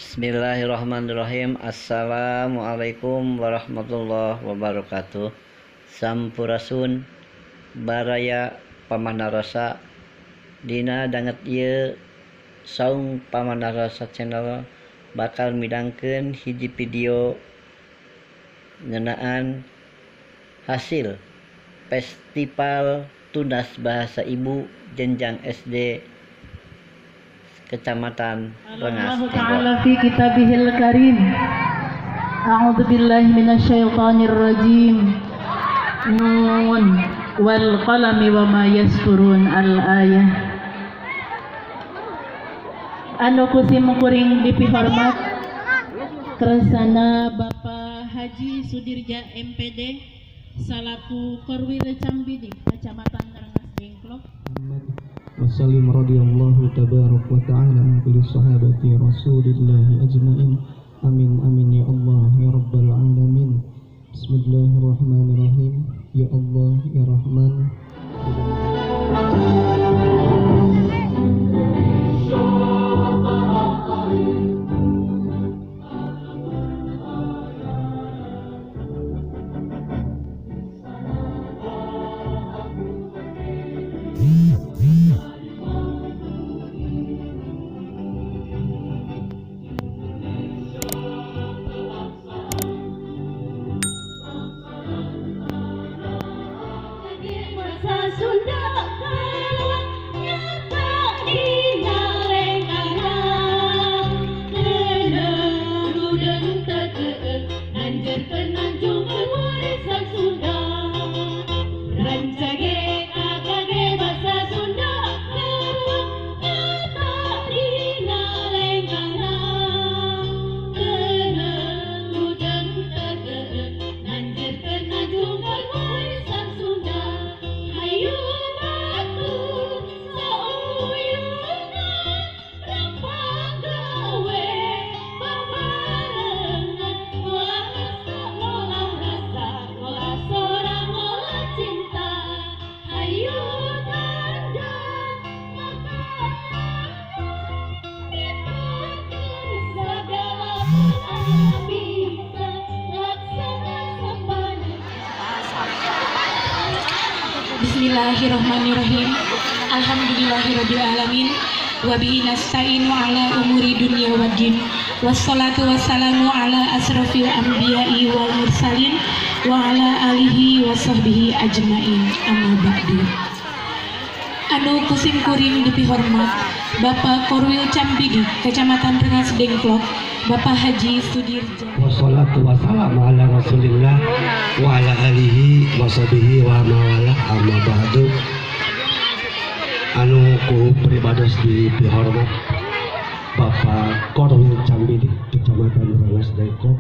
Bismillahirrahmanirrahim. Assalamualaikum warahmatullahi wabarakatuh. Sampurasun baraya Pamanarasa. Dina danget ieu Saung Pamanarasa channel bakal midangkeun hiji video ngeunaan hasil Festival Tunas Bahasa Ibu jenjang SD Kecamatan Rengas Dengklok. Fi kitabihil karim. A'udzu billahi minasyaitonir rajim. Nun wal qalami wa ma yasturun al ayah. Anu kusim kuring dipihormat kersana Bapak Haji Sudirja MPD salaku Korwil Cambidi Kecamatan Rengas Dengklok. Wassalim radhiyallahu tabarak wa ta'ala an kulli sahabati rasulillahi ajmain. Amin amin ya Allah ya rabbal alamin. Bismillahirrahmanirrahim. Ya Allah ya Rahman. Bismillahirrahmanirrahim. Alhamdulillahirabbil alamin wa bihi nasta'inu ala umuri dunya waddin. Wassalatu wassalamu ala asrofil anbiya'i wal mursalin wa ala alihi wa sahbihi ajmain. Amma ba'du. Anu kusim kuring dipihormat Bapak Korwil Cambidi Kecamatan Rengas Dengklok, Bapak Haji Sudirja. Wassalatu wassalamu ala rasulillah wa ala alihi wa sahbihi wa mawala. Amma ba'du. Anu ku pribados dipihormat Bapak Korwil Cambidi Kecamatan Rengas Dengklok,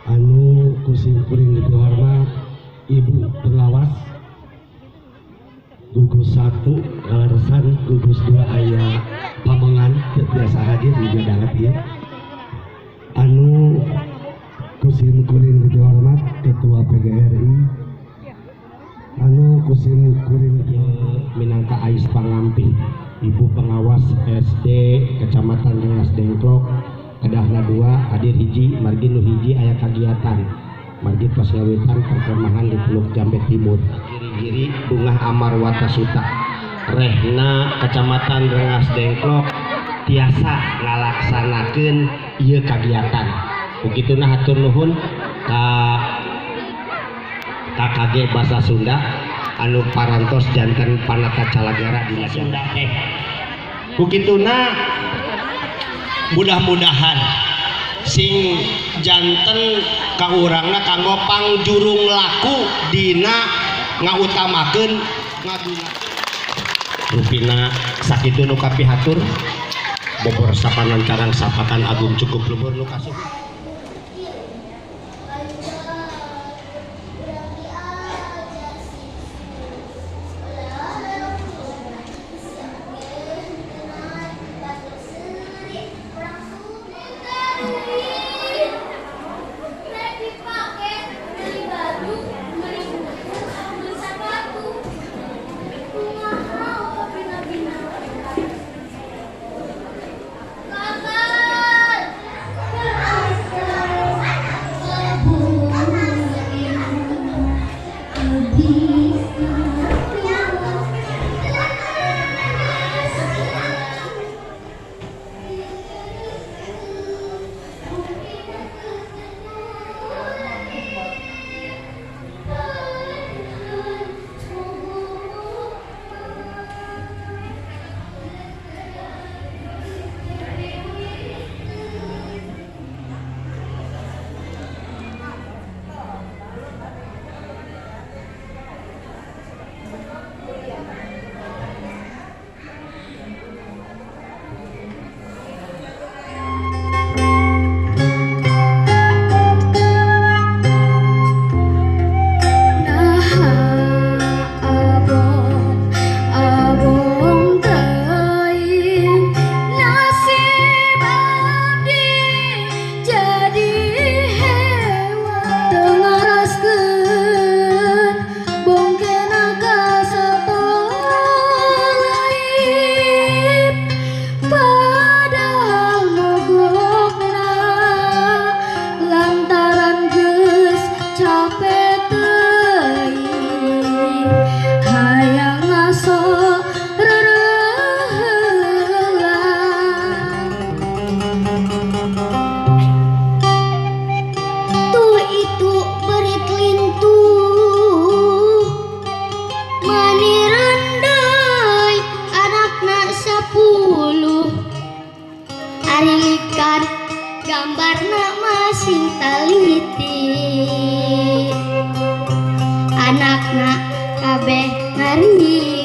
anu kusim kuring dipihormat Ibu Pengawas gugus 1 kaleresan gugus 2 aya pamengan biasa hadir di danget ieu. Anu kusim kuring dihormat Ketua PGRI, anu kusim kuring minangka Ais Pangampih Ibu Pengawas SD Kecamatan Rengas Dengklok kedahna 2 hadir hiji margi nu hiji aya kagiatan margi tos ngawitan perkemahan di Teluk Jambe Timur. Giri-giri Bungah Amar Watasuta Rehna Kecamatan Rengas Dengklok tiasa ngalaksanakeun ieu kagiatan. Begituna hatur nuhun ka KKG Bahasa Sunda anu parantos janten panata calagara dina Sunda teh. Kukituna mudah-mudahan sing janten ka urangna kanggo pangjurung laku dina ngautamakeun ngagunakeun rupina sakitu nu kapihatur bobor sapanan carang sapatan agung cukup luhur nu kasuh. Kakak. Pamajikan gambarna masing taliti, anakna kabeh ngariri.